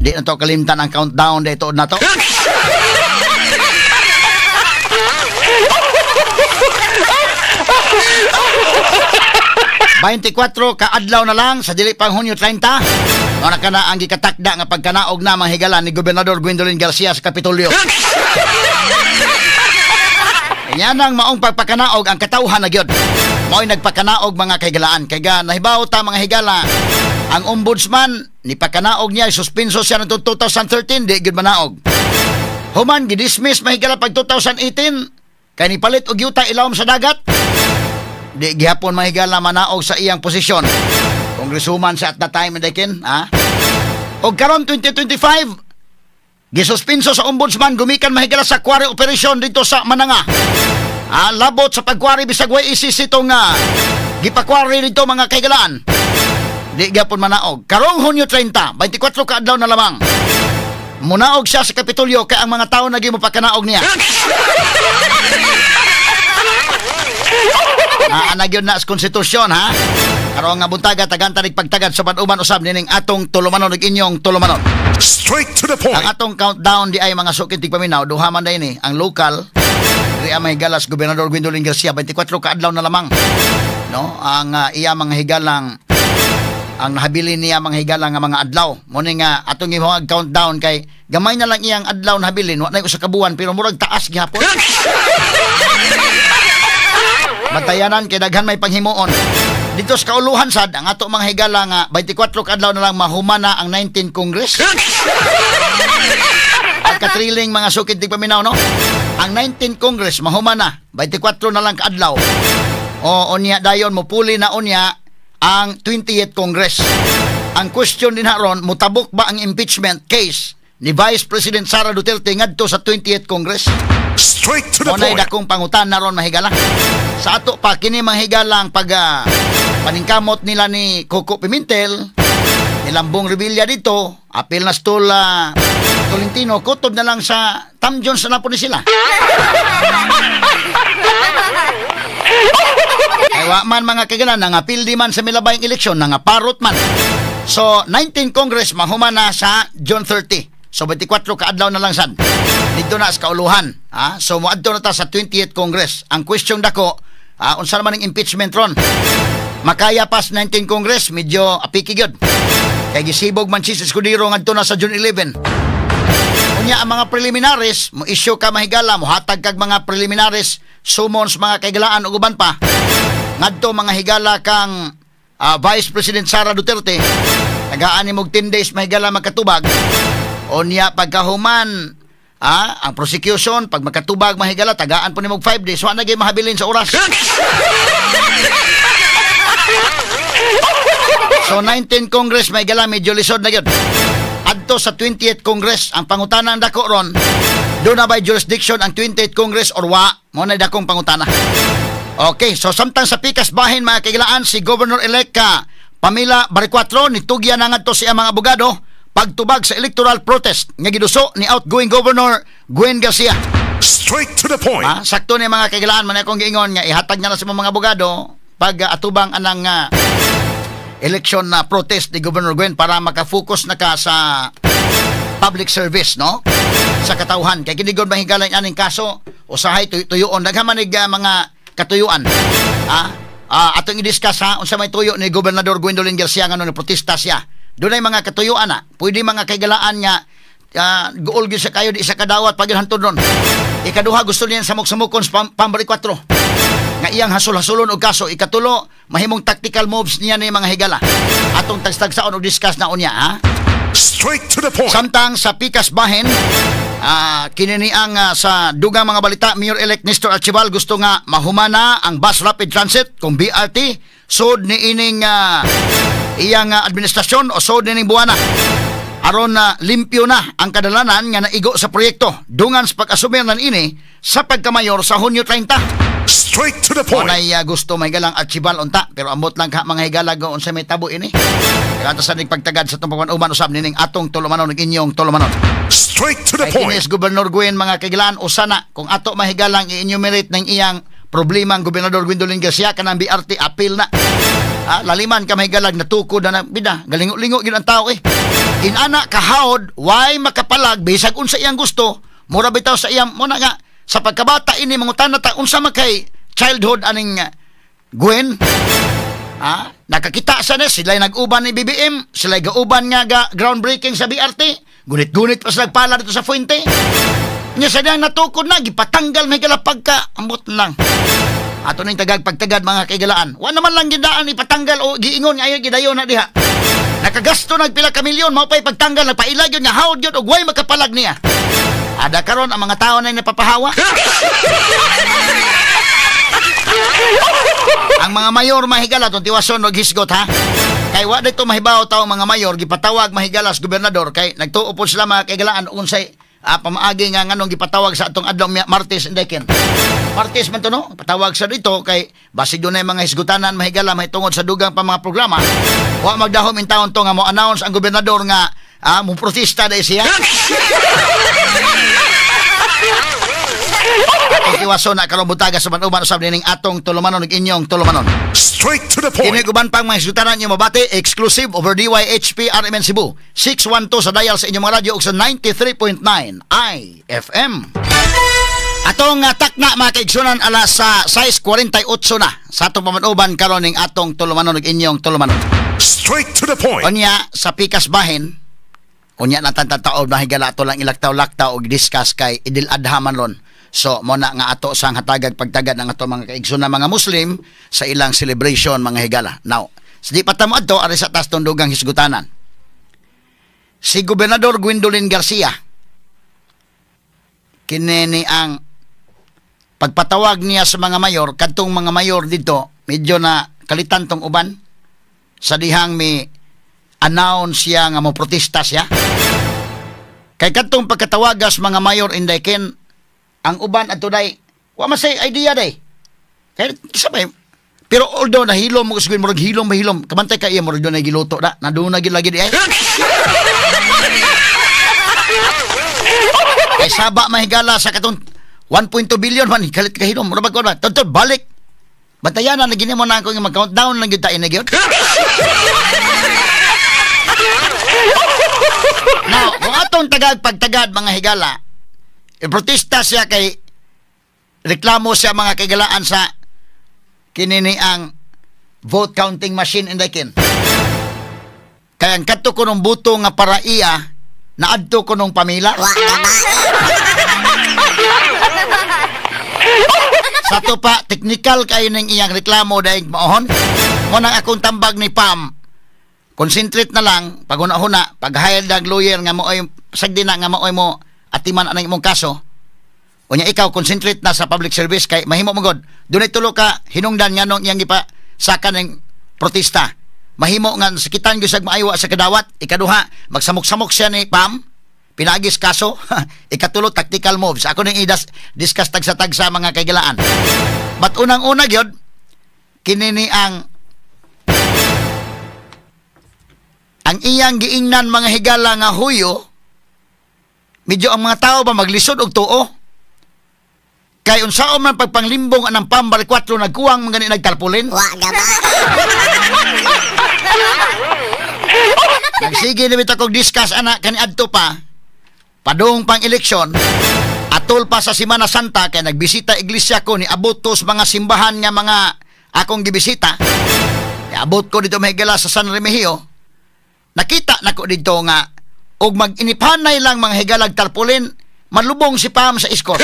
Di na to kalimtan ang countdown dito na to. 24 ka adlaw na lang sa dili pang Hunyo 30. Mao na kana ang gikatakda nga pagkanaog na mga higala ni Gobernador Gwendolyn Garcia sa Kapitolyo. Yan ang maong pagpakanaog ang katawhan na gyud. Mao'y nagpakanaog mga kahigalaan. Kay ga nahibaw ta mga higala, ang ombudsman ni pakanaog niya, suspenso siya noong 2013, di gyud manaog. Human gidismiss mga higala pag 2018 kay nipalit og yuta ilawom sa dagat. Di gihapon mga higala manaog sa iyang posisyon. Kongresuman sa at that time dekin, ha? Og karon 2025, gisuspenso sa ombudsman gumikan mahigala sa quarry operation dito sa Mananga. Ah, labot sa pagkwari bisag way ICC itong gipakwari dito mga kahigalaan. Di gyapon manaog. Karong Hunyo 30, 24 ka adlaw na lamang. Munaog siya sa Kapitolyo kay ang mga tao naging mapakanaog niya. Anagyon na sa konstitusyon, ha? Karong nga buntaga tagan tanig pagtagad sa uban usab nining atong tulumanon ug inyong tulumanon. Straight to the point. Ang atong countdown di ay mga sukit tigpaminaw, duha man day ni ang lokal diri ang mga higalas Gobernador Gwendolyn Garcia, 24 ka adlaw na lamang. No, ang iya mga higalang ang nahabilin niya mga higalang nga mga adlaw. Mo ni nga atong imong countdown kay gamay na lang iyang adlaw nahabilin, wa na usa ka buwan pero murag taas gihapon. Batayanan kay daghan may panghimuon. Dito sa kauluhan sad ang ato mga higala nga 24 ka adlaw na lang mahumana ang 19 Congress. Pagkatriling mga sukid tigpaminaw, no? Ang 19 Congress mahumana 24 na lang kaadlaw. O unya dayon mopuli na unya ang 20th Congress. Ang question din haron, mutabok ba ang impeachment case ni Vice President Sara Duterte ngadto sa 20th Congress? Straight to the Muna'y point. Dakong pangutan na ron mahigala. Sa ato pa kini manghigalang pag paningkamot nila ni Coco Pimentel, nilambong Revilla dito, apil na stol Tolentino, kutob na lang sa Tam Jones na po ni sila. Ay wa man mga kagalan, nangapil di man sa milabayng eleksyon, nangaparot man. So 19 Congress mahuman na sa June 30. So 24 kaadlaw na lang sad. Dito na sa kauluhan, ha? So moadto na ta sa 20th Congress. Ang question dako, unsa naman ang impeachment ron? Makaya pas 19 Congress, medyo apiki gyud. Kay gisibog man si Escudero ngadto na sa June 11. Unya ang mga preliminaries, mo issue ka mahigala, mohatag kag mga preliminaries, summons mga kaigalaan ug uban pa. Ngadto mga higala kang Vice President Sara Duterte, tagaan nimo og 10 days mahigala makatubag. Unya pagkahuman ang prosecution pag makatubag mahigala tagaan po nimo og 5 days, wa na gyud mahabilin sa oras. So 19 Congress mahigala medyo lisod na gyud. Adto sa 20th Congress ang pangutana ang dako ron, do na by jurisdiction ang 20th Congress or wa? Mo na dakong pangutana. Okay, so samtang sa pikas bahin mga kaigalaan si Governor-elect Pamela Baricuatro nitugyan na ngadto siya mga abogado pagtubag sa electoral protest nga giduso ni outgoing Governor Gwen Garcia. Straight to the point. Sakto ni mga kaigalaan man akong giingon nga ihatag na lang sa mga abogado pag atubang anang election na protest ni Governor Gwen para maka-focus na ka sa public service, no? Sa katawhan kay kini gud mahigalan aning kaso usahay tuyuon daghan man ig mga katuyuan. Atong i-discuss ha unsa may tuyo ni Gobernador Gwendolyn Garcia ngano ni protesta siya. Dunay mga katuyuan na. Pwede mga kaigalaan nga guol gyud sa kayo di isa kadawat pag hantod ron. Ikaduha gusto niya samok-samokon sa Pambari 4 nga iyang hasol-hasolon og kaso. Ikatulo mahimong tactical moves niya ni mga higala. Atong tagstagsaon og discuss na unya ha. Straight to the point. Samtang sa pikas bahin, kini ang sa dugang mga balita, Mayor-elect Nestor Archival gusto nga mahumana ang Bus Rapid Transit kung BRT sud ni ining iyang administrasyon o sud nining buwana. Aron na limpyo na ang kadalanan nga naigo sa proyekto dungan sa pag-asumir nan ini sa pagkamayor sa Hunyo 30. Straight to the point. Walay gusto may galang Archival unta pero amot lang ka mga higala unsa may tabo ini. Kaya sa pagtagad sa itong pagpanuban usab nining atong tulumanon ug inyong tulumanon. Straight to the Kay point. Kinis Gobernador Gwen mga kagilaan usana kung ato mahigalang i-enumerate ng iyang problema ang Gobernador Gwendolyn Garcia kanang BRT appeal na. Ah, laliman ka mahigalag natukod na bida, galingo-lingo gyud ang tao eh. Inana kahawd, way makapalag bisag unsa iyang gusto, mura bitaw sa iyang mo na nga sa pagkabata ini mangutana ta unsa man kay childhood aning Gwen. Ah, nakakita sa na sila nag-uban ni BBM, sila gauban nga ga groundbreaking sa BRT, gunit-gunit pa sila nagpala dito sa Fuente. Nya sa diyang natukod na gipatanggal may gala pagka ambot lang. Ato ning tagag pagtagad mga kaigalaan. Wa naman lang gidaan ipatanggal o giingon nga ayo gidayon na diha. Nakagasto nagpila ka milyon mao pay pagtanggal, nagpaila gyud nga hawd gyud og way makapalag niya. Ada karon ang mga tao na napapahawa. Ang mga mayor mahigala tong tiwason og hisgot ha. Kay wa dito mahibaw tawo mga mayor gipatawag mahigala sa gobernador kay nagtuo pod sila mga kaigalaan unsay pamaagi nga nganong gipatawag sa atong adlaw Martes indekin. Martes man to no, patawag sa dito kay basig dunay mga hisgutanan mahigala mahitungod sa dugang pa mga programa. Wa magdahom in taon to nga mo announce ang gobernador nga mo protesta dai siya. Atong tiwason na karon butaga sa uban usab nining atong tulumanon ug inyong tulumanon. Straight to the point. Kini uban pang mga hisgutanan inyo mabati exclusive over DYHP RMN Cebu 612 sa dial sa inyong mga radyo ug sa 93.9 IFM. Atong takna mga kaigsunan alas sa 6:48 na sa atong pamanuban karon ning atong tulumanon ug inyong tulumanon. Straight to the point. Unya sa pikas bahin, unya na tantataob na higala ato lang ilaktaw-laktaw og discuss kay Idil Adha man ron. So mo na nga ato sang hatagag pagtagad ang ato mga kaigsunan mga Muslim sa ilang celebration mga higala. Now, sa di pa ta mo adto ari sa tas tundugang hisgutanan. Si Gobernador Gwendolyn Garcia kini ni ang pagpatawag niya sa mga mayor, kadtong mga mayor dito medyo na kalitan tong uban sa dihang mi announce siya nga mo protesta siya. Kay kadtong pagkatawagas mga mayor indayken ang uban adto day wa man say idea day. Kay sabay pero although nahilom mo usgoy murag hilom mahilom kamantay ka iya murag dunay giluto na naduna gid lagi di ay. Kay saba mahigala sa katong 1.2 billion man kalit ka hilom murag ba tadto balik. Bantayan na gini mo na ako nga mag-countdown lang gyud ta ini gyud. Now, kung atong tagag pagtagad mga higala, iprotesta siya kay reklamo siya mga kaigalaan sa kinini ang vote counting machine indakin. Kaya ang kadto ko nung buto nga para iya, naadto ko nung pamila. Sa to pa, technical kayo ning iyang reklamo dahil maohon. Mo nang akong tambag ni Pam, concentrate na lang, pag huna-huna, pag-hire dag lawyer nga mooy, sagdi na nga mooy mo, atiman anang imong kaso. Unya ikaw, concentrate na sa public service kay mahimo mo god. Dunay tulo ka hinungdan nga nung iyang gipa saka ning protesta. Mahimo nga sakitan gyud sag maaywa sa kadawat. Ikaduha, magsamok-samok siya ni Pam, pinagis kaso. Ikatulo, tactical moves. Ako ning idas discuss tagsa-tagsa mga kaigalaan. But unang-una gyud kini ni ang iyang giingnan mga higala nga huyo. Medyo ang mga tao ba maglisod og tuo? Kay unsaon man pagpanglimbong anang Pambal 4 nagkuwang mga ni nagtarpulin? Wa gaba. Nagsige na bitaw kog discuss ana kani adto pa. Padung pang eleksyon, atol pa sa Semana Santa kay nagbisita iglesia ko ni abot ko sa mga simbahan nga mga akong gibisita. Niabot ko dito mahigala sa San Remigio. Nakita nako dito nga og mag-inipanay lang mga higalag tarpulin, malubong si Pam sa iskor.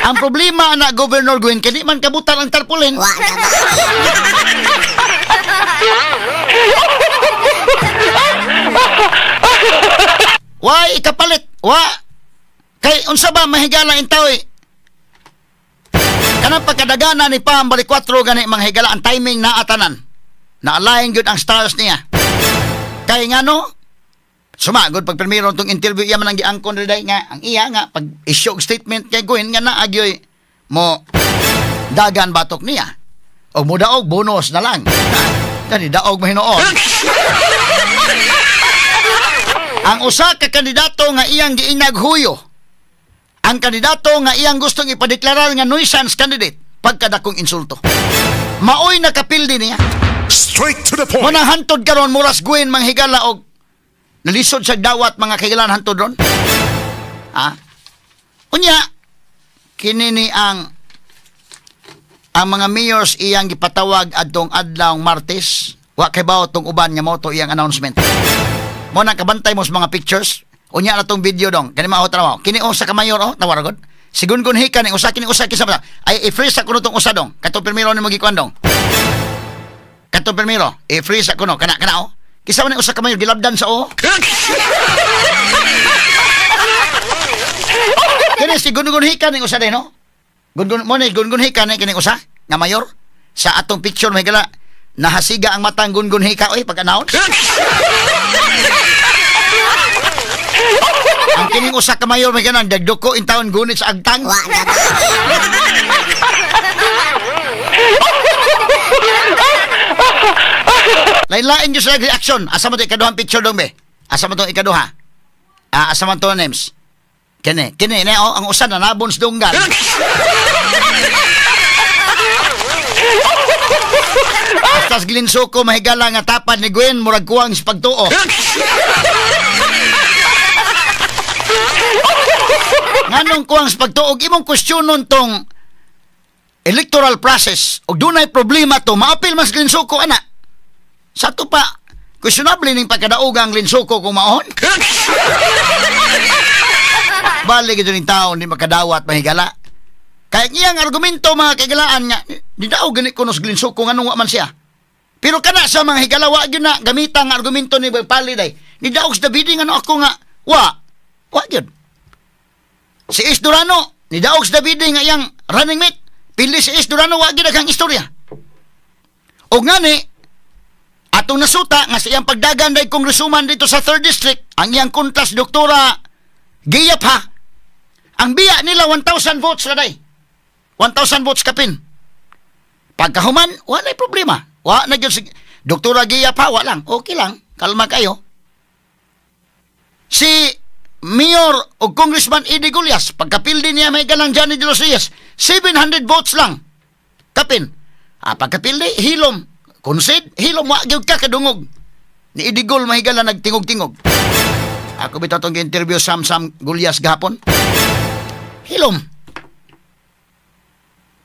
Ang problema na Governor Gwen, kay di man kabutan ang tarpulin. Wa gaba. Why ikapalit? Wa. Kay unsa ba mahigala intaw eh? Kanang pagkadagana ni Pam bali 4 gani mga higala ang timing na atanan. Na-align gyud ang stars niya. Kay ngano? Sumagod pag primero tong interview iya man ang giangkon rin nga ang iya nga pag issue og statement kay Gwen nga naagyoy mo dagan batok niya. Og mo daog bonus na lang. Kani daog mahinuon. Ang usa ka kandidato nga iyang giinag huyo. Ang kandidato nga iyang gustong ipadeklarar nga nuisance candidate. pagkadakong insulto. Maoy nakapildi niya. Straight to the point. Muna hantod karon muras Gwen manghigala og nalisod sa dawat mga kahigalaan hantod ron. Ha? Unya kini ni ang mga mayors iyang gipatawag adtong adlaw Martes. Wa kay bawo tong uban nga mo to iyang announcement. Mo na kabantay mo sa mga pictures. Unya na tong video dong. Kani mao tanaw. Kini usa ka mayor oh, tawar gud. Si Gungun Hika ni usa kini usa kinsa ba? Ay i-freeze ako tong usa dong. Katong pirmiro ni magikuan dong. Katong pirmiro, i-freeze ako no. Kana kana oh. Kinsa man ni usa ka mayor gilabdan sa oh. Kini si Gungun Hika ni usa din no. Gungun mo ni Gungun Hika ni kini usa nga mayor sa atong picture may gala nahasiga ang matang Gungun Hika oy pag-announce. Ang kining usa ka mayor may ganang dagduko in taon gunit sa agtang. Lain-lain jud sila reaction. Asa man to ikaduhang picture dong be? Asa man to ikaduha? Asa man to names? Kini, kini ne oh, ang usa na nabon sa dunggan. Hasta gilinsuko mahigala nga tapad ni Gwen murag kuwang sa pagtuo. Nganong kuwang sa pagtuo imong kwestiyonon tong electoral process og dunay problema to maapil mas Glensuko ana. Sa to pa questionable ning pagkadaog ang Glensuko kung maon. Balik ito ning taon di makadawat mahigala. Kaya iyang argumento mga kaigalaan nga di daog gani kuno sa Glensuko nganong wa man siya. Pero kana sa mga higala wa gyud na gamita ang argumento ni Pali day. Ni daog sa Davide ngano ako nga wa wa gyud. Si Ace Durano ni daog sa Davide nga iyang running mate. Pili si Ace Durano wa gyud daghang istorya. Og ngani atong nasuta nga sa iyang pagdagan day kongresuman dito sa 3rd District ang iyang kontra si Doktora Giyap ha. Ang biya nila 1,000 votes na day. 1,000 votes kapin. Pagkahuman, wala problema. Wa na gyud si Doktora Giyap ha, wa lang. Okay lang, kalma kayo. Si Mayor o Congressman Eddie Gullas, pagkapildi niya may galang Johnny de los Reyes, 700 votes lang. Kapin. Pagkapildi, hilom. Concede, hilom, wa gyud ka kadungog. Ni Eddie Gul mahigala nagtingog-tingog. Ako bitaw tong interview Sam Sam Gullas gahapon. Hilom.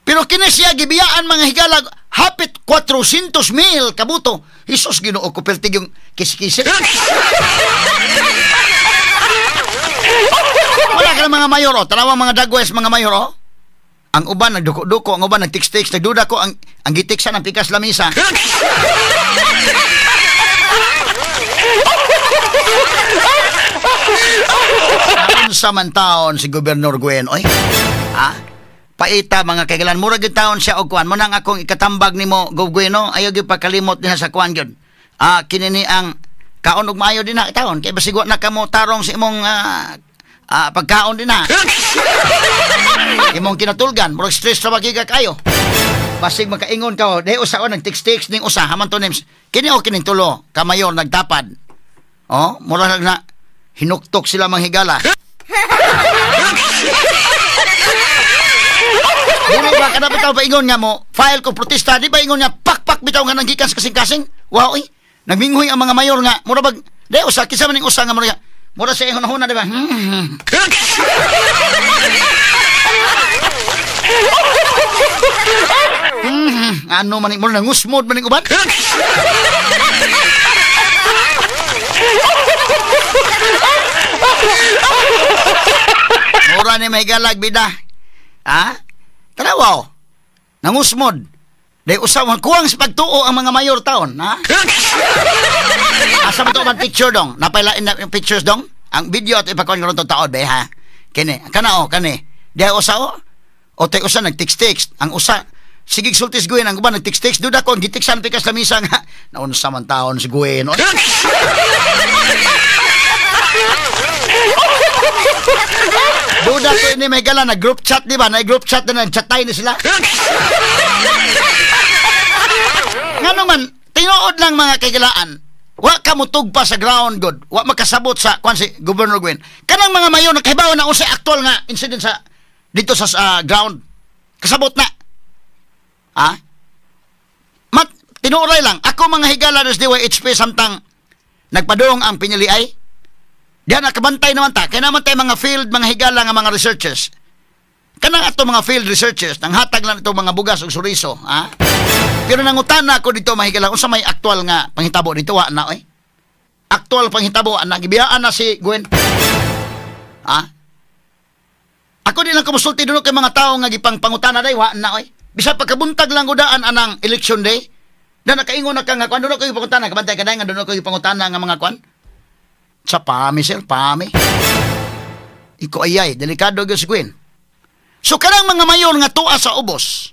Pero kini siya gibiyaan mga higala hapit 400,000 kabuto. Hesus Ginoo ko pertig yung kisikisi. Wala ka ng mga mayor oh. Tanawang mga dagwes mga mayor oh. Ang uban nagduko-duko, ang uban nagtiks-tiks, nagduda ko ang gitiksa ng pikas lamisa. Unsa man taon si Gobernador Gwen oy? Ha? Paita mga kaigalan murag gyud taon siya og kuan mo nang akong ikatambag nimo Gov Gwen no ayaw gyud pagkalimot niya sa kuan gyud. Kini ni ang kaon og maayo din na taon kay basig wa na kamo tarong sa imong pagkaon din na. Imong kinatulgan murag stress ra ba kayo. Basig makaingon ka di usa o nagtiks-tiks ning usa haman to names. Kini o kining tulo ka mayor nagtapad. Oh, murag na hinuktok sila manghigala. Dili ba kada bitaw paingon nga mo file ko protesta di ba ingon nga pakpak bitaw nga nanggikan sa kasing-kasing? Wow oy. Nagminghoy ang mga mayor nga mura bag di usa kinsa man ning usa nga mura mura sa ingon-huna di ba? Ano man ning mura nangusmod man ning uban? Mura ni may galag bida. Ha? Tanawaw. Nangusmod. Dahil usaw, kuwang sa pagtuo ang mga mayor taon. Ha? Asa mo ito man picture dong? Napailain na yung pictures dong? Ang video at ipakuan ko rin itong taon, be, ha? Kini. Kana o, kani. Dahil usa o. O tayo usa, nag-text-text. Ang usa, sige sultis Gwen, ang uban, nag-text-text. Duda ko, ang gitiksan pikas lamisa nga. Naunsa man taon si Gwen. Duda ko ini may gala na group chat di ba? Na group chat na nag-chatay na sila. Nga naman, tinuod lang mga kaigalaan. Wa ka mutugpa sa ground good. Wa makasabot sa kwan si Governor Gwen. Kanang mga mayor nakahibaw na unsay aktual nga incident sa dito sa ground. Kasabot na. Ha? Mat, tinuoray lang. Ako mga higala des DYHP samtang nagpadung ang piniliay. Diyan nakabantay naman ta. Kaya naman tayo mga field, mga higala nga mga researchers. Kanang ato mga field researchers, nang hatag lang ito mga bugas o suriso. Ha? Pero nangutana ko dito mga higala, unsa may aktual nga panghitabo dito, wa na oy. Aktual panghitabo, ana gibiyaan na si Gwen. Ha? Ako din lang kumusulti doon kay mga tao nga gipang pangutana day, wa na oy. Bisa pagkabuntag lang udaan anang election day, na nakaingon na ka nga kwan, doon ko ipangutana, kabantay ka day nga doon ko ipangutana nga mga kwan. Sa pami sir, pami. Iko ayay, delikado gyud si Gwen. So kanang mga mayor nga tuwa sa ubos,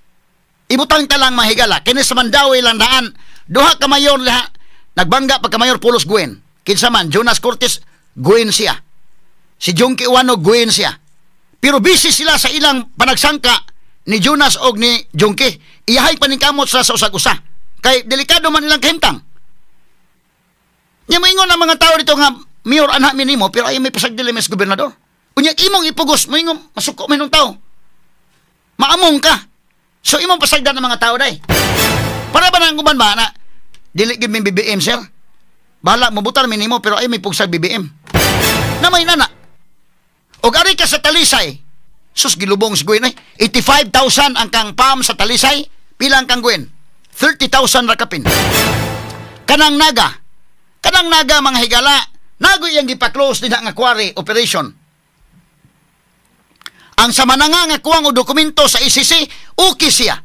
ibutang ta lang mahigala, kini sa Mandawi lang daan, duha ka mayor laha, nagbangga pagka mayor pulos Gwen. Kinsa man, Jonas Cortez, Gwen siya. Si Jungki Uano, Gwen siya. Pero busy sila sa ilang panagsangka ni Jonas og ni Jungki. Iyahay paningkamot sila sa usag-usa. Kay delikado man ilang kahimtang. Nya moingon ang mga tao dito nga mayor anha minimo pero ay may pasagdili mes gobernador. Unya imong ipugos moingon masuko man ng tao. Maamong ka. So imong pasagdan ng mga tao day. Para ba nang uban ba na dili gid min BBM sir? Bahala mobutar minimo pero ay may pugsag BBM. Na may nana. Og ari ka sa Talisay. Sus gilubong si Gwen ay 85,000 ang kang PAM sa Talisay, pila ang kang Gwen? 30,000 ra kapin. Kanang Naga. Kanang Naga mga higala, nagoy iyang gipa-close dinha nga quarry operation. Ang sa mananga nga kuwang og dokumento sa ICC, okay siya.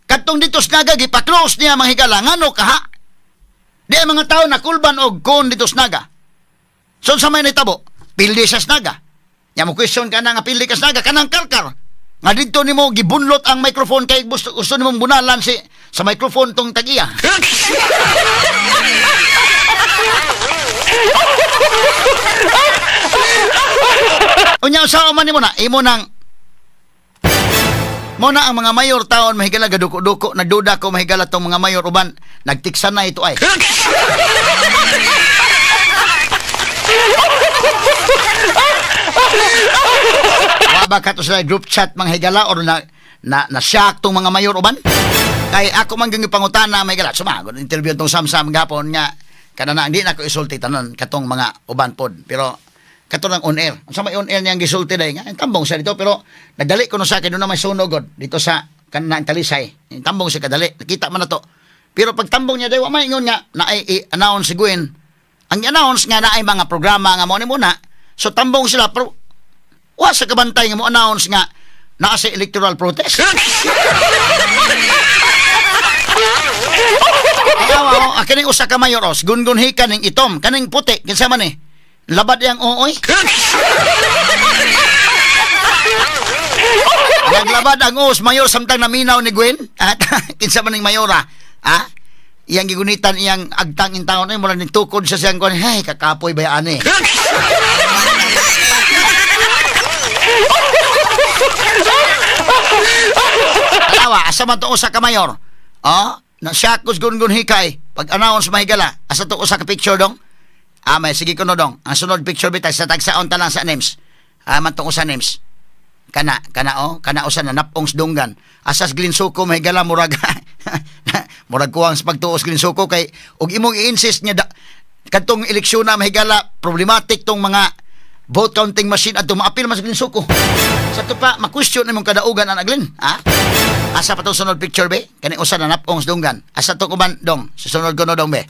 Kadtong dito sa Naga gipa-close niya mga higala, ngano kaha? Di ang mga tao nakulban og kon dito sa Naga. So sa may nitabo, pildi sa Naga. Nya mo question ka na nga pildi ka sa Naga, kanang karkar. Nga dito nimo gibunlot ang microphone kay gusto, gusto nimong bunalan si sa microphone tong tag-iya. Unya usa man nimo na imo nang mo na ang mga mayor taon mahigala gaduko-duko, nagduda ko mahigala tong mga mayor uban nagtiksan na ito ay. Wa ba kato sila group chat mga higala or na na na shock tong mga mayor uban? Kay ako man gyud pangutana mga higala. Sumagod interview tong Samsam gapon nga kana na hindi na ko isulti tanan katong mga uban pod. Pero kato lang on air. Unsa may on air niyang gisulti day nga tambong siya dito pero nagdali ko no sa akin doon na may sunog god dito sa kanang Talisay. Tambong siya kadali. Nakita man na to. Pero pag tambong niya day wa may ingon nga na ay i-announce si Gwen. Ang i-announce nga na ay mga programa nga mo ni muna. So tambong sila pero wa sa kabantay nga mo announce nga naa sa electoral protest. Ayaw, oh, kaning usa ka mayor os gungun hika ning itom kaning puti kinsa man ni labad yang ooy. Naglabad ang os mayor samtang naminaw ni Gwen. At kinsa man ning mayora? Ha? Iyang gigunitan iyang agtang in taon ay mura ning tukod sa siyang kuan. Hey, kakapoy ba ani? Alawa, asa man to usa ka mayor? Oh, na siya kus gun-gun hikay pag announce mahigala. Asa to usa ka picture dong? Ah, may sige kuno dong. Ang sunod picture bitay sa tagsaon ta lang sa names. Ah, man tong usa names. Kana, kana oh, kana usa na napong sdunggan. Asas Glinsuko mahigala murag murag kuwang sa pagtuos Glinsuko kay og imong i-insist nga kadtong eleksyon na mahigala problematic tong mga vote counting machine adto maapil man sa Glinsuko. Sa to pa ma-question imong kadaugan ana Glin, ha? Asa pa tong sunod picture be? Kani usa na napong sdunggan. Asa to kuman dong? Susunod kuno dong be.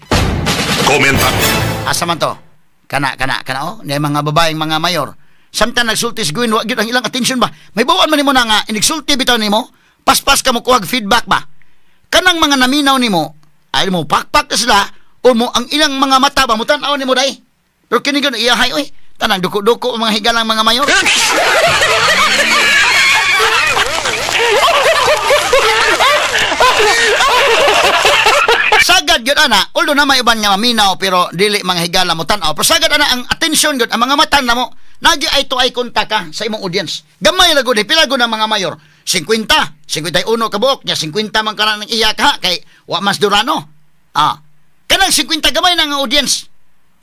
Komenta. Asa man to? Kana, kana, kana oh, ni mga babaeng mga mayor. Samtang nagsulti si Gwen, wa gyud ang ilang attention ba? May bawaan man nimo na nga inigsulti bitaw nimo, paspas ka mo kuhag feedback ba? Kanang mga naminaw nimo, ay mo pakpak na sila o mo ang ilang mga mata ba mo tan-aw nimo day. Pero kini gyud iyahay oy, tanang duko-duko ang mga higalang mga mayor. Sagad gyud ana, although na may uban nga maminaw pero dili mga higala mo tan-aw. Pero sagad ana ang attention gyud ang mga mata namo. Nagi ay to ay kontak ka sa imong audience. Gamay ra gud, pila gud ang mga mayor? 50, 51 ka buok nya 50 man karan ang iya ka kay wa mas Durano. Ah. Kanang 50 gamay na nga audience.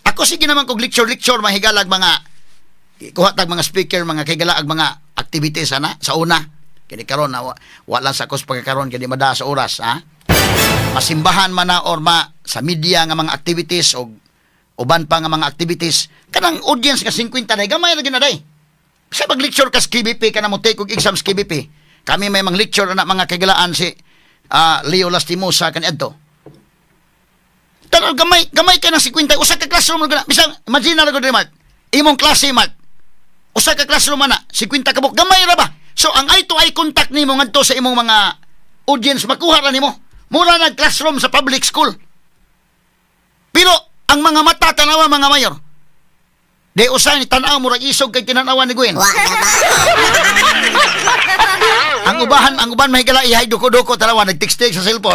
Ako sige naman kog lecture-lecture mahigalag mga kuha tag mga speaker, mga kigala ag mga activities ana sa una. Kini karon na wala sa kos pagkakaron kay di madaa sa oras, ha. Masimbahan man na or ma sa media nga mga activities o uban pa nga mga activities kanang audience nga 50 day gamay ra gyud na day. Sa pag-lecture ka sa KBP ka na mo take og exam sa KBP. Kami may mang lecture na mga kagalaan si Leo Lastimosa kaniadto. Tanaw gamay gamay kay ng 50 usa ka classroom ra. Bisan imagine na ra gud, Mark. Imong klase, Mark. Usa ka classroom na 50 ka buok, gamay ra ba? So ang eye to eye contact nimo ngadto sa imong mga audience makuha ra nimo. Mura nag classroom sa public school. Pero ang mga mata tanawa mga mayor. Di usa ni tan-aw murag isog kay tinanawa ni Gwen. Wa na ba? Ang uban mahigala ihay duko-duko tanawa nagtext sa cellphone.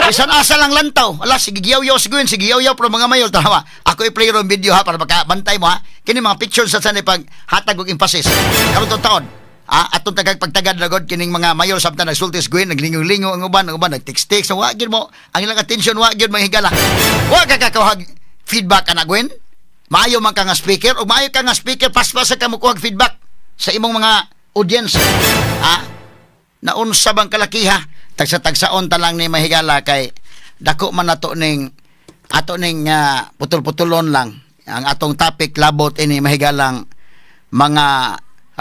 Bisan asa lang lantaw. Ala, sige giyaw-yaw si Gwen, sige giyaw-yaw pero mga mayor tanawa. Ako i-play ron video ha para makabantay mo ha. Kini mga pictures sa sanay pag hatag og emphasis. Karon tong taon. Atong tagag pagtagad na god kining mga mayor samtang nagsulti si Gwen, naglingaw-lingaw ang uban nagtext-text, wa gyud mo ang ilang attention wa gyud mga higala. Wa ka kakawhag feedback ana Gwen. Maayo man ka nga speaker o maayo ka nga speaker paspas ka mo kuhag feedback sa imong mga audience. Ha? Naunsa bang kalakiha? Tagsa-tagsaon ta lang ni mahigala kay dako man nato ning ato ning putol-putulon lang ang atong topic labot ini mahigalang mga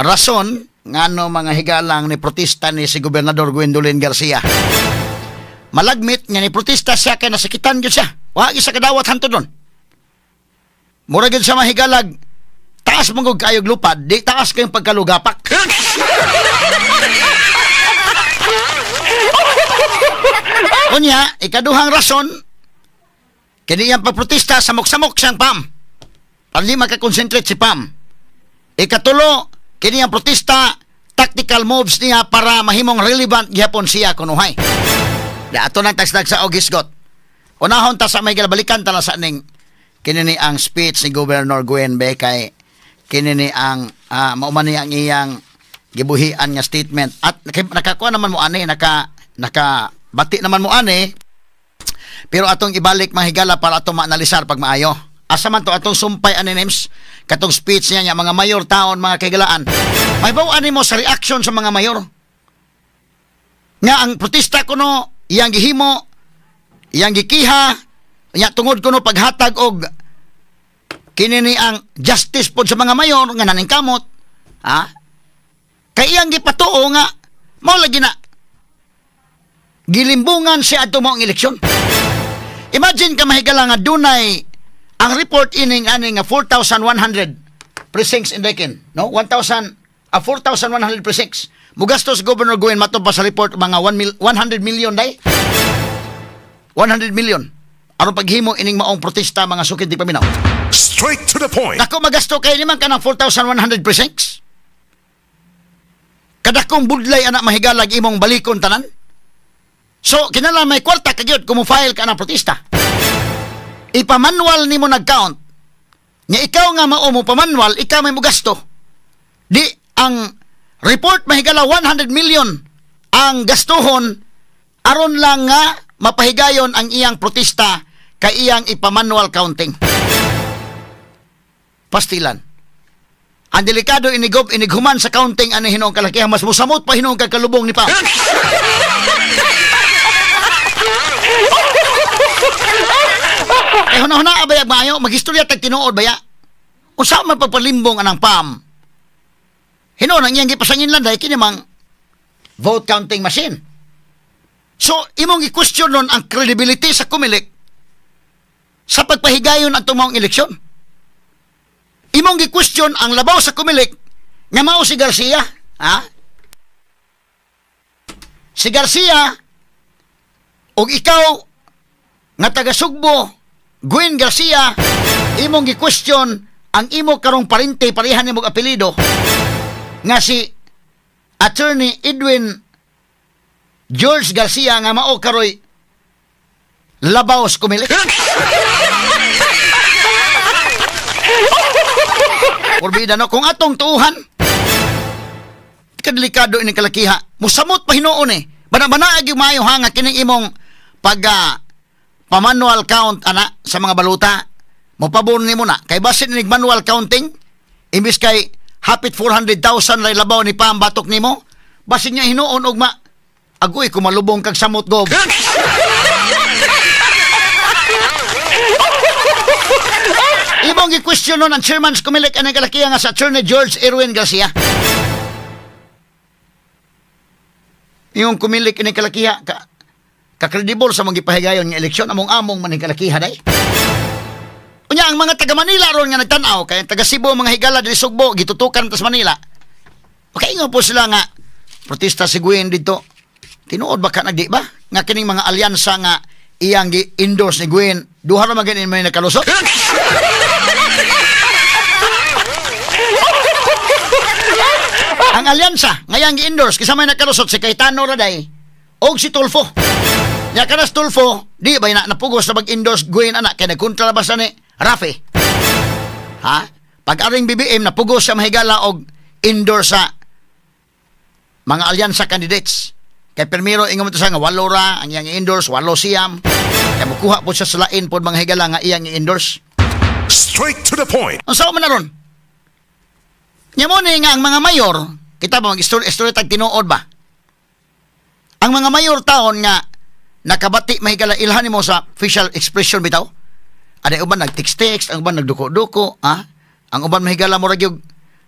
rason ngano mga higalang ni protesta ni si Gobernador Gwendolyn Garcia. Malagmit nga ni protesta siya kay nasakitan gyud siya. Wa gyud sa kadawat hantod nun. Mura gyud siya mahigalag. Taas man gud kaayog lupad, di taas kayong pagkalugapak. Unya, ikaduhang rason kini iyang pagprotesta samok-samok siyang PAM. Para di makakonsentrate si PAM. Ikatulo, kini ang protesta tactical moves niya para mahimong relevant gihapon siya kunuhay. Da ato nang tagstag sa og hisgot. Unahon ta sa may balikan ta sa ning kini ni ang speech ni Governor Gwen B kay kini ni ang mao man ni ang iyang gibuhian nga statement at nakakuha naman mo ani naka bati naman mo ani pero atong ibalik mga higala para atong maanalisar pag maayo. Asa man to atong sumpay ani names katong speech niya niya mga mayor taon mga kahigalaan. May baw-an nimo sa reaction sa mga mayor. Nga ang protesta kuno iyang gihimo, iyang gikiha, nya tungod kuno paghatag og kini ni ang justice pod sa mga mayor nga naningkamot. Ha? Kay iyang gipatuo nga mao lagi na gilimbungan siya adto maong eleksyon. Imagine ka mahigala nga dunay ang report ining ani nga 4,100 precincts in Dakin, no? 4,100 precincts. Mugastos Governor Gwen matod pa sa report mga 100 million day. 100 million. Aron paghimo ining maong protesta mga sukid di paminaw. Straight to the point. Dako magasto kay ni man kanang 4,100 precincts. Kadakong budlay anak mahigalag imong balikon tanan. So kinahanglan may kwarta ka gyud kung mo-file ka ng protesta. Ipamanual nimo nag-count. Nga ikaw nga mao mo pamanual, ikaw may mugasto. Di ang report mahigala 100 million ang gastuhon aron lang nga mapahigayon ang iyang protesta kay iyang ipamanual counting. Pastilan. Ang delikado inigob inighuman sa counting ani hinuong kalakihan mas musamot pa hinuong kakalubong ni pa. Eh hunahuna abay maayo magistorya tag tinuod baya. Unsa man pagpalimbong anang PAM? Hinuon ang iyang gipasangin lang dahil kini mang vote counting machine. So imong i-question nun ang credibility sa Comelec sa pagpahigayon ang tumaong eleksyon. Imong gi-question ang labaw sa Comelec nga mao si Garcia, ha? Si Garcia og ikaw nga taga Sugbo, Gwen Garcia, imong gi-question ang imo karong parente parehan nimong apelyido nga si Attorney Edwin George Garcia nga mao karoy labaw sa Comelec. Porbida no, kung atong tuuhan kadelikado ini kalakiha. Musamot pa hinuon eh. Bana-bana gyud maayo ha nga kining imong pag pamanual count ana sa mga baluta. Mopabor nimo na kay basin nig manual counting imbis kay hapit 400,000 lay labaw ni Pam batok nimo, basin niya hinuon og ma agoy kumalubong kag samot, Gob. Imong gi-question nun ang chairman sa Comelec anang kalakihan nga sa Attorney George Erwin Garcia. Yung Comelec anang kalakiha ka kakredible sa mong gipahigayon nga eleksyon among-among man kalakiha day. Unya ang mga taga Manila ron nga nagtan-aw kay taga Cebu mga higala diri Sugbo gitutukan tas Manila. Makaingon po sila nga protesta si Gwen dito. Tinuod ba ka nagdi ba? Nga kining mga alyansa nga iyang gi-endorse ni Gwen, duha ra man ganin may nakalusot. Ang alyansa nga iyang gi-endorse kinsa may nakalusot si Cayetano ra day og si Tulfo. Nya kanas Tulfo, di ba na napugos na mag-endorse Gwen anak kay nagkontra ba sa ni Rafi? Ha? Pag aring BBM napugos siya mahigala og endorse sa mga alyansa candidates. Kay primero ingon mo to sa nga walo ra ang iyang i-endorse, walo siyam. Kay mukuha po siya sa lain pod mga higala nga iyang i-endorse. Straight to the point. Ang sao man na ron? Nya mo ni nga ang mga mayor, kita ba mag-istorya tag tinuod ba? Ang mga mayor taon nga nakabati mahigala ilhan nimo sa facial expression bitaw. Aday uban nag-text-text, ang uban nagduko-duko, ha? Ang uban mahigala mo ra gyud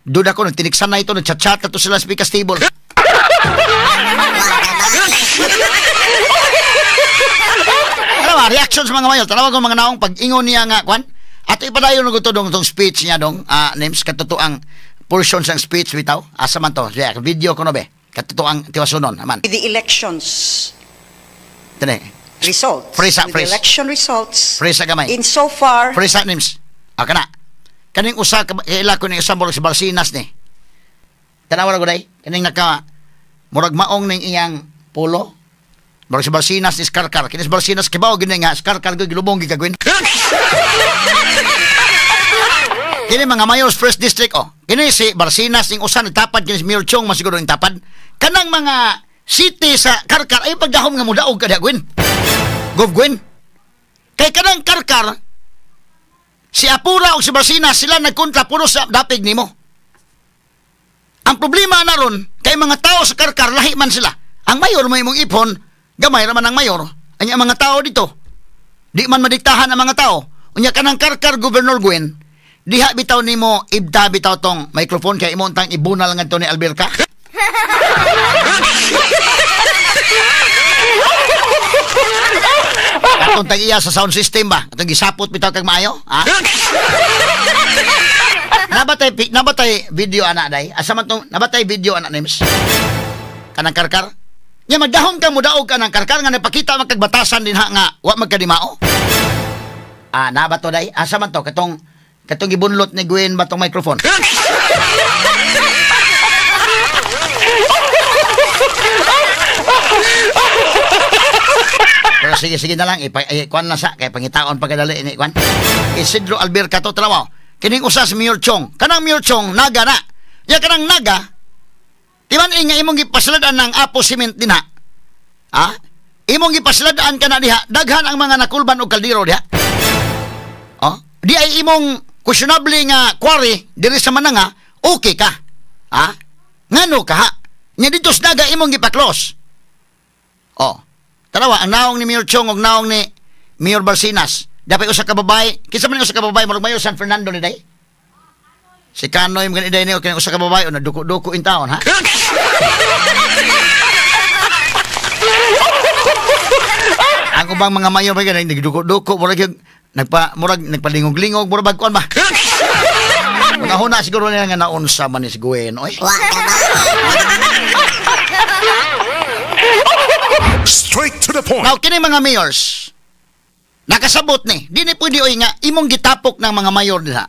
duda ko nagtiniksan na ito, nagchat-chat na to sila sa speaker's table. Ano ba, reaction sa mga mayor? Tanawag ko mga naong pag-ingon niya nga, kwan? Ato ipadayon na gusto dong itong speech niya dong, names, katotoang portion sa speech bitaw. Asa man to? Yeah, video ko no be. Katotoang tiwasunon, aman. With the elections Tene. results. Freeze, with freeze. the election results. Freeze gamay. In so far, Freeze names. Ah, kana. Kaning usa kaila ko ning usa murag si Barsinas ni. Tanawa ra gud ay. Kaning naka murag maong ning iyang pulo. Murag si Barsinas ni Skarkar. Kini si Barsinas kibaw gini nga Skarkar gyud gilubong gid kagwin. Kini mga mayors first district oh. Kini si Barsinas ning usa nagtapad kini si Mayor Chong masiguro ning tapad. Kanang mga city sa Karkar ay pagdahom nga mudaog ka diha Gwen. Gov Gwen. Kay kanang Karkar si Apura o si Barsinas sila nagkontra puro sa dapig nimo. Ang problema na ron kay mga tao sa Karkar lahi man sila. Ang mayor may imong ipon, gamay ra man ang mayor. Anya ang mga tao dito. Di man madiktahan ang mga tao. Unya kanang Karkar Governor Gwen, diha bitaw nimo ibda bitaw tong microphone kay imo untang ibunal ngadto ni Alberca. Atong tag-iya sa sound system ba? Atong gisapot bitaw kag maayo? Ha? Nabatay video ana day? Asa man tong nabatay video ana names? Kanang Karkar? Nya magdahom ka mudaog ka ng Karkar nga napakita magkagbatasan din ha nga wa magkadimao. Ah, nabato day? Asa man to katong gibunlot ni Gwen ba tong microphone? Pero sige na lang kuan na sa kay pangitaon pagkadali ni kuan. Isidro Alberca to trabaho. Kining usa si Mayor Chong. Kanang Mayor Chong naga na. Ya kanang naga. Timan nga imong gipaslad-an ng Apo Cement dinha. Ha? Imong gipaslad-an kana diha, daghan ang mga nakulban og kaldero diha. Oh, di ay imong questionable nga quarry diri sa Mananga, okay ka. Ha? Ngano ka ha? Nya dito sa naga imong gipa-close. Oh. Tanawa ang naong ni Mayor Chong og naong ni Mayor Barsinas. Dapat usa ka babae, kinsa man usa ka babae murag Mayor San Fernando ni day? Si Kanoy man day ni okay usa ka babae o naduko-duko in taon ha. Ang ubang mga mayor ba ganay nagduko-duko murag nagpa murag nagpalingog-lingog murag bag kuan ba. Una-una siguro nila nga naunsa man ni si Gwen oy. Straight to the point. Now kini mga mayors nakasabot ni, di ni pwede oy nga imong gitapok ng mga mayor diha.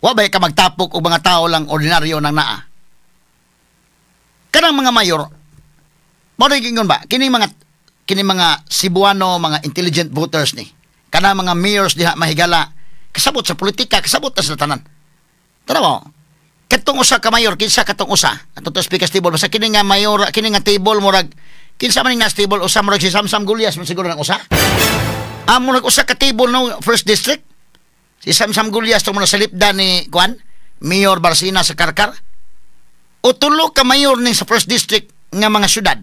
Wa bay ka magtapok og mga tao lang ordinaryo nang naa. Kanang mga mayor mao gingon ba kini mga Cebuano, mga intelligent voters ni. Kanang mga mayors diha mahigala kasabot sa politika, kasabot na sila tanan. Tanaw. Katong usa ka mayor, kinsa katong usa? Ato to speaker table basta kini nga mayor, kini nga table murag kinsa man nga table usa murag si Samsam Gulyas man siguro nang usa. Amo nag usa ka table no first district. Si Samsam Gulyas tong mga salipda ni kuan Mayor Barcina sa Karkar. O tulo ka mayor ning sa first district nga mga syudad.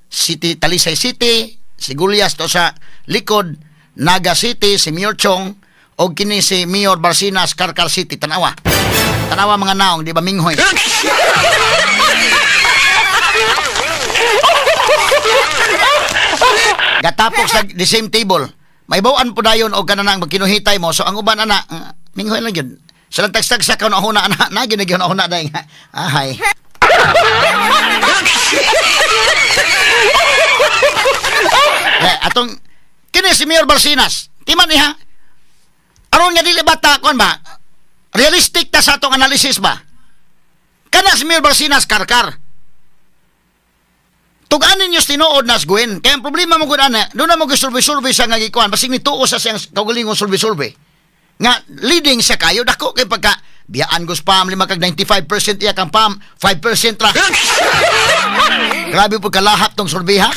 City Talisay City, si Gulyas to sa likod, Naga City, si Mayor Chong, o kini si Mayor Barcinas, Karkar City. Tanawa. Tanawa mga naong, di ba minghoy? Gatapok sa the same table. May bawaan po dayon o kananang magkinuhitay mo. So ang uban ana, minghoy lang yun. Sa lang tagstag sa kaunahuna ana, na ginagihuna-huna dahil nga. Ahay. Eh, atong kini si Mayor Barcinas. Timan niya. Aron nga dili bata kuan ba? Realistic ta sa atong analysis ba? Kana si Mayor Barcinas Karkar. Tuganin niyo tinuod na Gwen. Kaya ang problema mo gud ana, doon na mo survey-survey sa nga gikuan, basig nituo sa siyang kaugalingong survey-survey. Nga leading siya kayo dako kay pagka biyaan go spam lima kag 95% iya kang pam, 5% ra. Grabe po kalahap tong survey ha.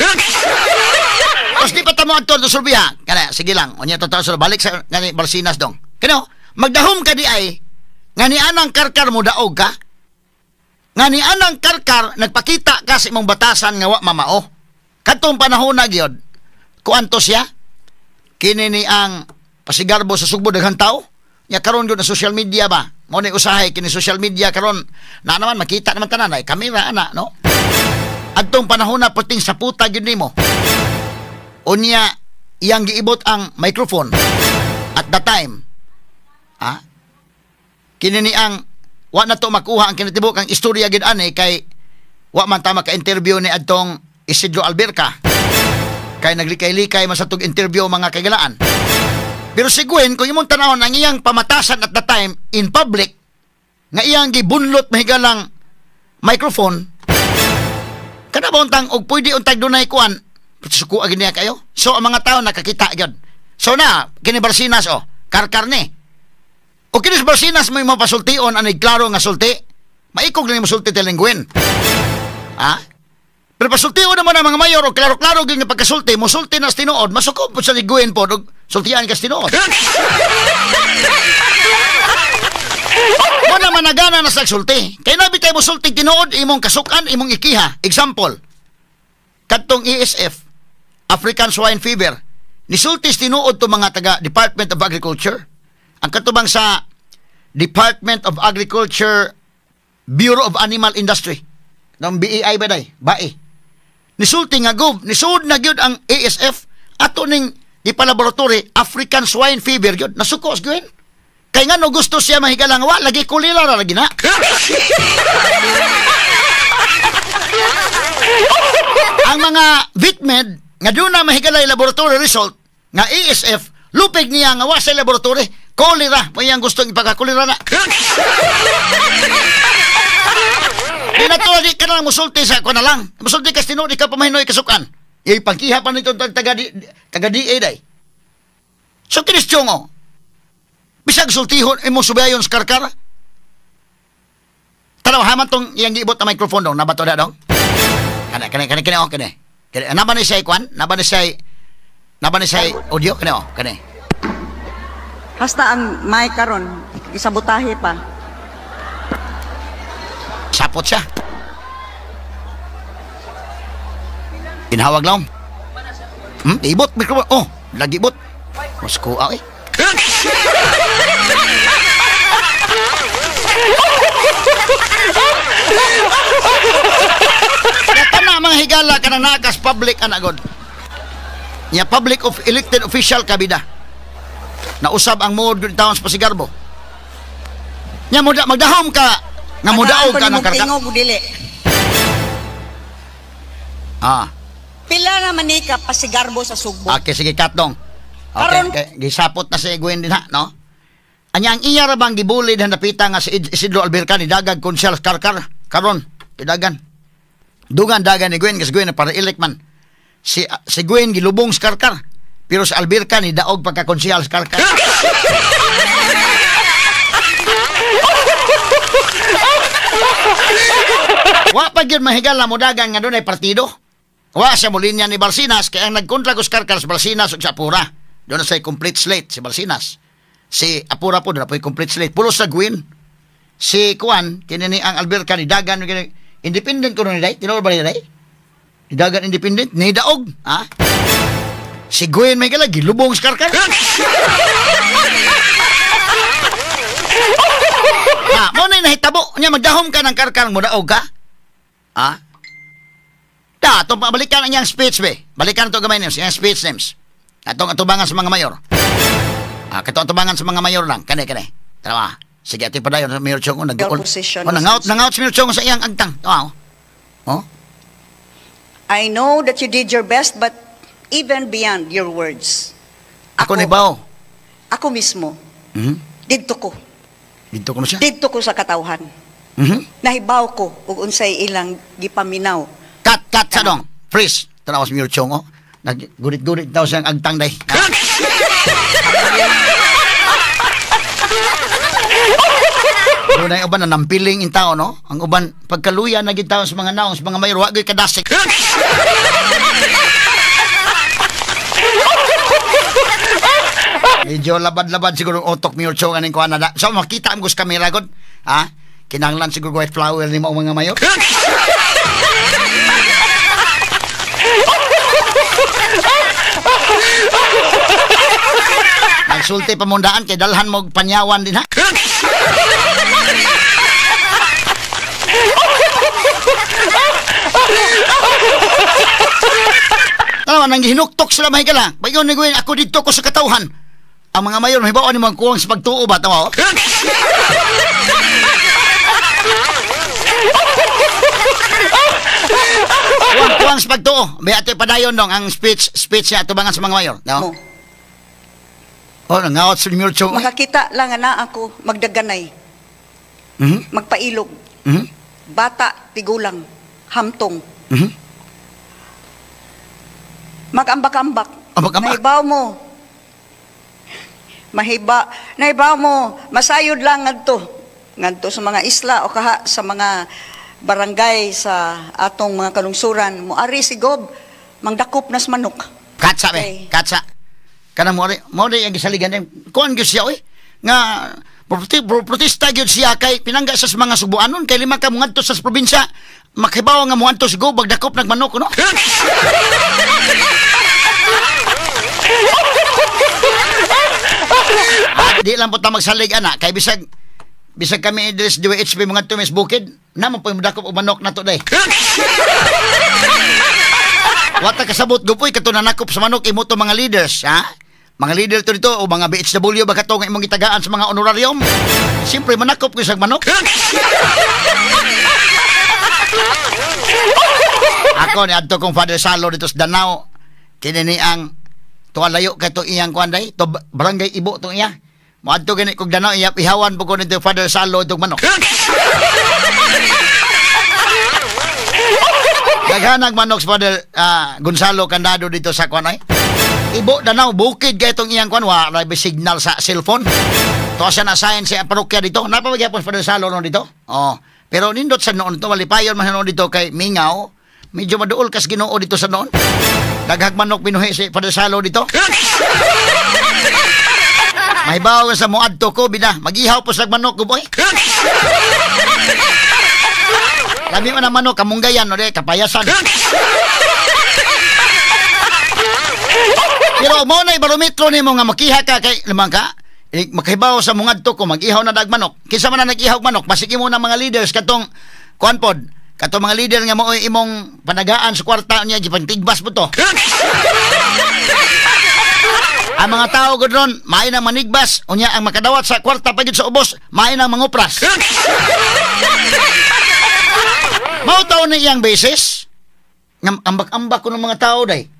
Tapos di pa tamo adto tong survey ha. Kana sige lang, unya to sa balik sa ngani Barcinas dong. Kano magdahom ka di ay nga ni anang Karkar mo daog ka. Nga ni anang Karkar nagpakita ka sa imong batasan nga wa mamao. Kadtong panahon na gyud kuanto siya kini ni ang pasigarbo sa Sugbo daghang tao. Nya karon gyud na social media ba. Mo ni usahay kini social media karon na naman makita naman tanan ay kamera ana no. Adtong panahon na puting saputa gyud nimo. Unya iyang giibot ang microphone at the time. Ah? Kini ni ang wa na to makuha ang kinatibuk ang istorya gid ani kay wa man ta maka-interview ni adtong Isidro Alberca. Kay naglikay-likay man sa tug interview mga kagalaan. Pero si Gwen, kung imong tanawon ang iyang pamatasan at the time in public nga iyang gibunlot mahigalang microphone, kada ba untang og pwede untag dunay kuan, suko agad niya kayo. So ang mga tao nakakita gyud. So na kini Barcinas oh, Karkar ni. O kini si Barcinas may mapasultion anay klaro nga sulti. Maikog lang yung sulti tiling Gwen. Ha? Pero pasultion naman ang mga mayor o klaro-klaro gyud nga pagkasulti, musulti na sa tinuod, masukob po sa ni Gwen po, og sultian ka sa tinuod. Mo na managana na sa sulti. Kay nabi tayo musulti tinuod, imong kasukan, imong ikiha. Example, kadtong ESF, African Swine Fever, nisulti sa tinuod to mga taga Department of Agriculture. Ang katubang sa Department of Agriculture, Bureau of Animal Industry, ng BAI ba day? BAI. Nisulti nga gov, nisuod na gyud ang ASF ato ning ipalaboratory African Swine Fever gyud. Nasuko gyud. Kay ngano gusto siya mahigalang wa lagi kulila ra lagi na. Ang mga VetMed nga doon na mahigalay laboratory result nga ASF lupig niya nga wa sa laboratory kolera, may ang gustong ipagkakolera na. Di na to, di ka na lang musulti sa ako na lang. Musulti ka tinuod, di ka pamahinoy kasukan. Iyay pangkiha pa nito taga DA day. So kinis tiyong, bisag sultihon, imo subayon sa Karkar. Tanaw, haman tong iyang giibot na microphone dong. Nabato na dong? Kane, kane, kane, kane, oh, kane. Kane, naba ni siya ikuan? Naba ni siya audio? Kane, oh, kane. Hasta ang mic karon, isabotahe pa. Sapot siya. Tinawag lang. Ibot microphone. Oh, lagi ibot. Mas kuha eh. Kaya mga higala ka na nakas public anagod. Nya public of elected official kabida. Nausab ang mood good towns pasigarbo. Nya muda magdahom ka nga mudaog ka ng karka. Ah. Pila naman ni ka pasigarbo sa Sugbo. Okay, sige katdong. Okay, okay. Gisapot na si Gwen din ha, no? Anya ang iya ra bang gibulid hanapita nga si Isidro Alberca ni dagag konsyal Karkar karon idagan. Dugan dagan ni Gwen kasi Gwen na para elect man. Si Gwen gilubong sa Karkar pero si Alberca ni daog pagka konsyal sa Karkar. Wa pa gyud mahigala mo dagan nga dunay partido. Wa siya mo linya ni Barcinas kay ang nagkontra ko sa Karkar sa Barcinas ug sa Apura. Doon na say complete slate si Barcinas. Si Apura po, na po complete slate. Pulos sa Gwen. Si Kuan, kini ni ang Alberca ni Dagan, independent ko ni Day. Tinuod ba ni Day? Ni Dagan independent, ni Daog. Ha? Si Gwen may gala, gilubong sa karkar. Ha, mo na nahitabo. Nya, magdahom ka ng karkar, mo daog ka? Ha? Da, itong balikan ang iyang speech, be. Balikan ito gamay names, iyang speech names. Atong atubangan sa mga mayor. Ah, katong atubangan sa mga mayor lang. Kani, kani. Tara, sige, ati padayon sa Mayor Chong. Position. Oh, nangaut si Mayor Chong sa iyang agtang. Oh. Oh? I know that you did your best, but even beyond your words. Ako ni Bao. Ako mismo. Didto ko. Didto ko na siya? Didto ko sa katawhan. Nahibaw ko ug unsay ilang gipaminaw. Cut, cut sa dong. Freeze. Tanaw si Mayor Chong, oh. Naggurit-gurit daw siyang agtang day. Doon ay uban na nampiling in tao, no? Ang uban, pagkaluya na gid tao sa mga naong, sa mga mayor, wag kadasik. Medyo labad-labad siguro ang utok Mayor Chong aning kuha na. So, makita ang gusto kamera, god. Ha? Kinanglan siguro white flower ni mo mga mayor. Nagsulti pamundaan kay dalhan mo panyawan din, ha? Tama, nang hinuktok sila mahigala. Bayon ni Gwen, ako dito ko sa katawhan. Ang mga mayor, mahibawan ni mga kuwang sa pagtuo ba? Tama, oh? Kuwang sa pagtuo. May ate padayon dong ang speech niya atubangan sa mga mayor. No? Mo. Oh, nangaot sa Mayor Chong. Makakita lang na ako magdaganay. Magpailog. Bata, tigulang, hamtong. Magambak-ambak. Ambak-ambak. Nahibaw mo. Nahibaw mo. Masayod lang ngadto. Ngadto sa mga isla o kaha sa mga barangay sa atong mga kalungsuran. Muari si Gob, mangdakop nas manok. Katsa be, katsa. Kanang mo rin ang gisaligan din. Kuan gyud siya oy. Nga protesta gyud siya kay pinangga sa mga subuanon kay lima ka mongadto sa probinsya. Makibaw nga moadto si Gob bagdakop nagmanok, no? Di lang po ta magsalig ana kay bisag kami idris DWHP mga tumis bukid naman po yung dakop og manok nato day. Wata kasabot gupoy kato nanakop sa manok imo to mga leaders, ha? Mga leader to dito o mga BHW ba kato nga imong gitagaan sa mga honorarium? Siyempre manakop ko sa manok. Ako ni adto kong Father Salo dito sa Danao. Kini ni ang tuwalayo kay to iyang kuan day, to barangay Ibo to iya. Moadto gani kog Danao iya ihawan po ko nito Father Salo itong manok. Daghanag manok sa Father Gonzalo Candado dito sa kuan ay. Ibo Danao bukid kay itong iyang kuan wa ra signal sa cellphone. To siya na sign sa parokya dito. Napabagyapon Father Salo no dito. Oh, pero nindot sa noon to malipayon man noon dito kay mingaw. Medyo maduol kas Ginoo dito sa noon. Daghag manok binuhi si Father Salo dito. Mahibaw sa moadto ko bida, magihaw po sa manok ko boy. Lami man ang manok kamunggayan no de kapayasan. Pero mo na barometro nimo nga makiha ka kay lamang ka makahibaw sa mongadto ko magihaw na dag manok. Kinsa man na nag-ihaw manok, basig imo na mga leaders katong kuan pod. Katong mga leader nga mo imong panagaan sa kwarta niya gipangtigbas mo to. Ang mga tao gud ron, maay nang manigbas, unya ang makadawat sa kwarta pa gid sa ubos, maay nang mangupras. Mao taon ni iyang basis. Ngam ambak-ambak ko ng mga tao day.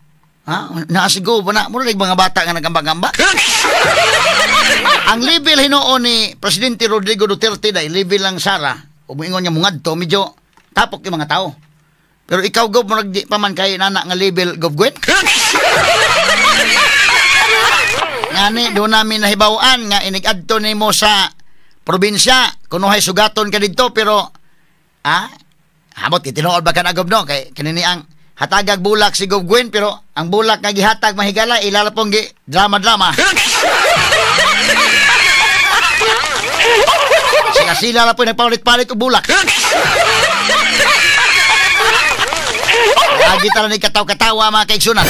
Ha? Naasigo ba na? Mura mga bata nga nagambak-ambak. Ang level hinuon ni Presidente Rodrigo Duterte day, level lang Sara. Umuingon niya mungadto, medyo tapok yung mga tao. Pero ikaw, Gob, murag di pa man kay nana nga level, Gob Gwen. Ngani, doon namin nahibawaan nga inig-adto nimo sa probinsya. Kunuhay sugaton ka dito, pero habot, tinuod ba ka na, Gob, no? Kay kinini ang hatagag bulak si Gob Gwen, pero ang bulak nga gihatag mahigala, ilalapong gi drama-drama. Sila sila na po nagpalit-palit og bulak. Lagi tara ni kataw-katawa mga kaigsunan.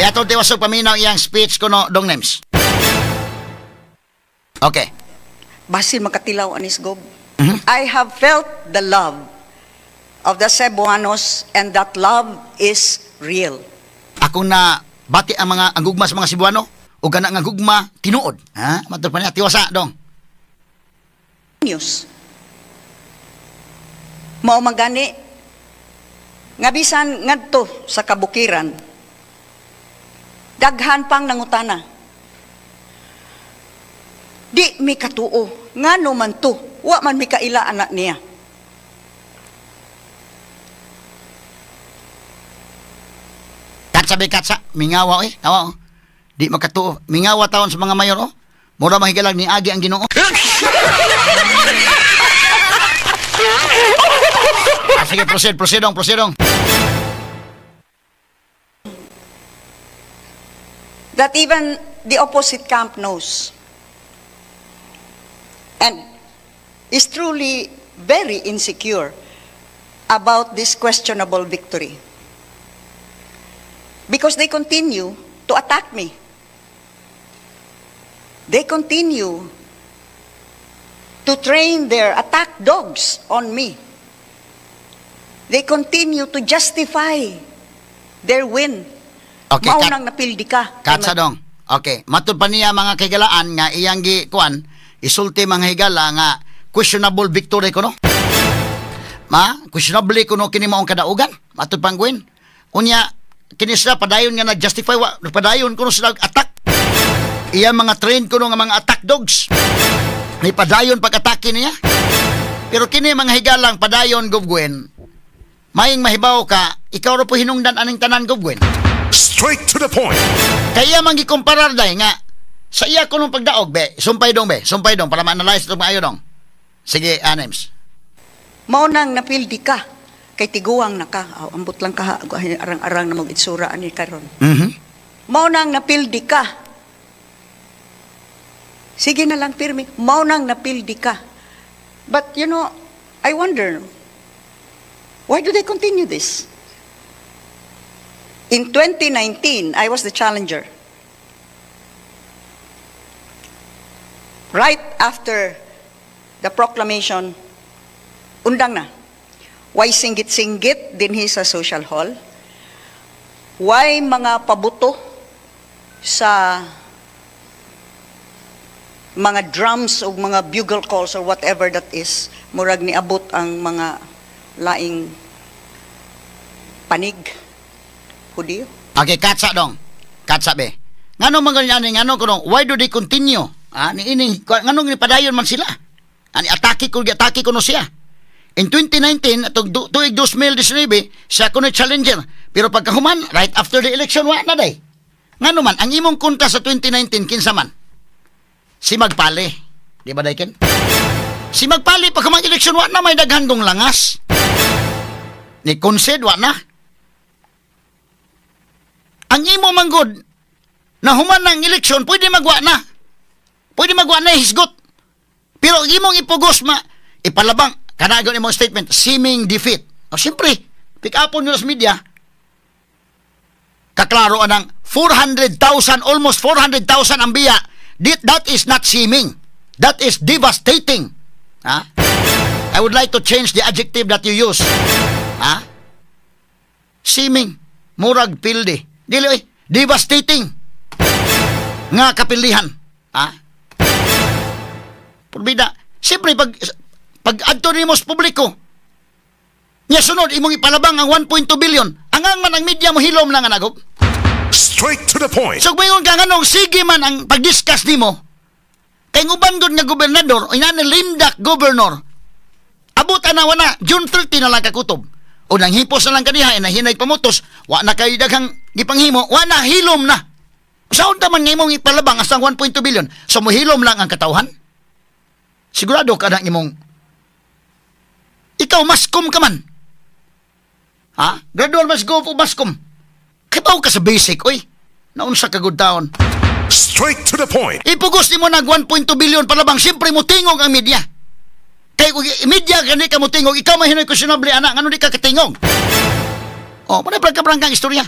Kaya itong tiwasog paminaw iyang speech kuno Dong Nems. Okay. Basin makatilaw anis Gob. I have felt the love of the Cebuanos and that love is real. Ako na bati ang mga ang gugma sa mga Cebuano o gana nga gugma tinuod. Ha? Matod pa niya tiwasa dong. News. Mao man gani nga bisan ngadto sa kabukiran, daghan pang nangutana. Di mi katuo, ngano man to, wa man mi kaila anak niya. Katsa be katsa, mingawa eh, tawa oh. Di makatuo, mingawa taon sa mga mayor oh. Mura mahigalag ni agi ang Ginoo. Ah, sige, proceed, proceedong, proceedong. That even the opposite camp knows and is truly very insecure about this questionable victory. Because they continue to attack me. They continue to train their attack dogs on me. They continue to justify their win. Okay, Mao nang napildi ka. Katsa dong. Okay, matud pa niya mga kahigalaan nga iyang gi kuan isulti mga higala nga questionable victory kuno. Ma, questionable kuno kini maong kadaugan. Matud pang Gwen. Unya kini sila padayon nga nag-justify wa padayon kuno sila attack. Iya mga train kuno nga mga attack dogs. May padayon pag-atake niya. Pero kini mga higalang padayon Gov Gwen. Maing mahibaw ka, ikaw ra po hinungdan aning tanan Gov Gwen. Straight to the point. Kaya man gikumparar day nga sa iya kunong pagdaog be, sumpay dong be, sumpay dong para ma-analyze itong maayo dong. Sige, Anems. Mao nang napildi ka kay tiguang na ka. Aw, ambot lang ka arang-arang na mag-itsura ani karon. Mao nang napildi ka. Sige na lang pirmi. Mao nang napildi ka. But you know, I wonder, why do they continue this? In 2019, I was the challenger. Right after the proclamation, undang na. Why singgit-singgit dinhi sa social hall? Why mga pabuto sa mga drums o mga bugle calls or whatever that is, murag niabot ang mga laing panig Hudiyo. Okay, katsa dong. Katsa be. Ngano man ganyan, ngano kuno, why do they continue? Ah, ni ini nganong ni padayon man sila? Ani atake ko, atake kuno siya. In 2019, atong tuig 2019, siya kuno challenger. Pero pagkahuman, right after the election, wa na day. Ngano man, ang imong kontra sa 2019, kinsa man? Si Magpali. Di ba, Daiken? Si Magpali, pagkamang election, wa na may daghan kong langas. Ni concede, wa na. Ang imo manggod, na human ng eleksyon, pwede magwa na. Pwede magwa na, hisgot. Pero ang imong ipugos, ma, ipalabang, kanagon imong statement, seeming defeat. O siyempre, pick upon nyo sa media, kaklaro anang 400,000, almost 400,000 ang biya. That is not seeming. That is devastating. Ha? I would like to change the adjective that you use. Ha? Seeming. Murag pildi. Dili oy, devastating. Nga kapilihan. Ha? Purbida. Siyempre, pag adto nimo sa publiko, nya sunod imong ipalabang ang 1.2 billion. Angang man ang media mo hilom lang anagog. Straight to the point. So mayon ka nganong sige man ang pag-discuss nimo. Kay uban gud nga gobernador, o inani limdak governor. Abot ana wana June 30 na lang kakutob. O nang hipos na lang kaniha, nahinay pamutos, wa na kay daghang gipanghimo, wa na hilom na. Saon ta man nga imong ipalabang asang 1.2 billion? So mohilom lang ang katawhan? Sigurado ka na imong ikaw maskom ka man. Ha? Gradual mas go o maskom. Kibaw ka sa basic, oy. Naunsa ka good taon. Straight to the point. Ipugos nimo nag 1.2 billion palabang, siyempre mo tingog ang media. Kay kung media ka ka motingog, ikaw man hinoy questionable ana, ngano di ka katingog? Oh, mao prangka-prangkang istorya.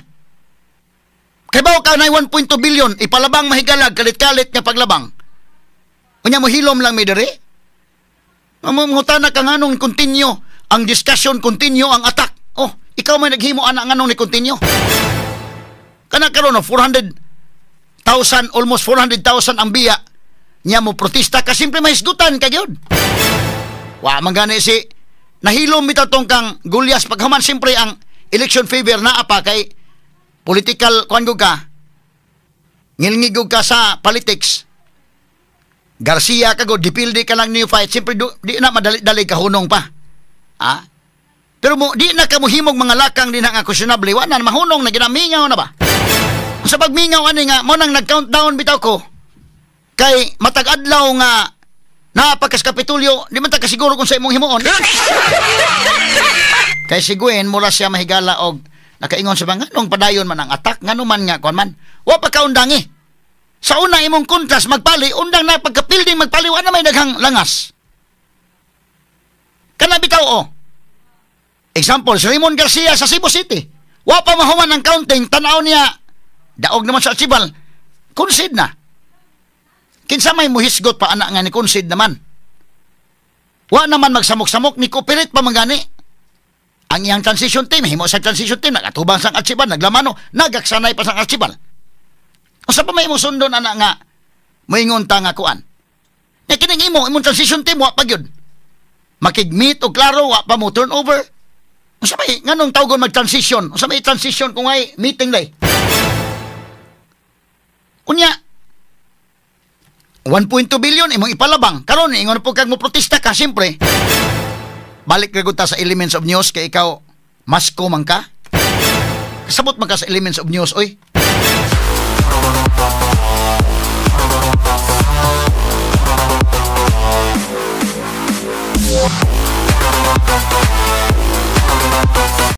Kay bawo ka na 1.2 billion ipalabang mahigalag kalit-kalit nga paglabang. Unya mo hilom lang mi diri. Mangutana ka nganong continue ang discussion, continue ang attack. Oh, ikaw may naghimo ana, nganong ni continue? Kana karon 400,000, almost 400,000 ang biya niya mo protesta ka, simple mahisgutan ka gyud. Wa man gani si nahilom bitaw tong kang Gullas paghuman, siyempre ang election fever naa pa kay political kuan gud ka. Ngilngig ka sa politics. Garcia ka gud, dipildi ka lang neophyte, siyempre di na madali-dali ka hunong pa. Ah? Pero mo di na ka mohimog mga lakang di na nga questionable, wa na mahunong na ginamingaw na ba? Sa pagmingaw ani nga mo nang nag-countdown bitaw ko. Kay matag adlaw nga naa pa kas Kapitolyo, di man ta kasiguro kung sa imong himuon. Kay si Gwen, mula siya mahigala og nakaingon sa mga nung padayon man ang attack, ngano man nga kuan man. Wa pa kaundangi. Sa una imong contrast magpali, undang na pagkapilding magpali, wa na may daghang langas. Kana bitaw oh. Example, si Raymond Garcia sa Cebu City. Wa pa mahuman ang counting, tanaw niya, daog naman sa archibal, concede na. Kinsa may muhisgot pa ana nga ni concede naman? Wa naman magsamok-samok, ni cooperate pa man gani. Ang iyang transition team, himo sa transition team, nagatubang sang archibal, naglamano, nagaksanay pa sang archibal. Usa pa may imong sundon ana nga moingon ta nga kuan. Nya kining imo, imong transition team wa pa gyud. Makig-meet og klaro, wa pa mo turn over. Unsa may nganong tawgon mag-transition? Unsa may transition kung ay meeting lay? Unya 1.2 billion imong ipalabang. Karon ingon po kag mo protesta ka, siyempre. Balik ra gud ta sa elements of news kay ikaw masko man ka. Kasabot man ka sa elements of news oy.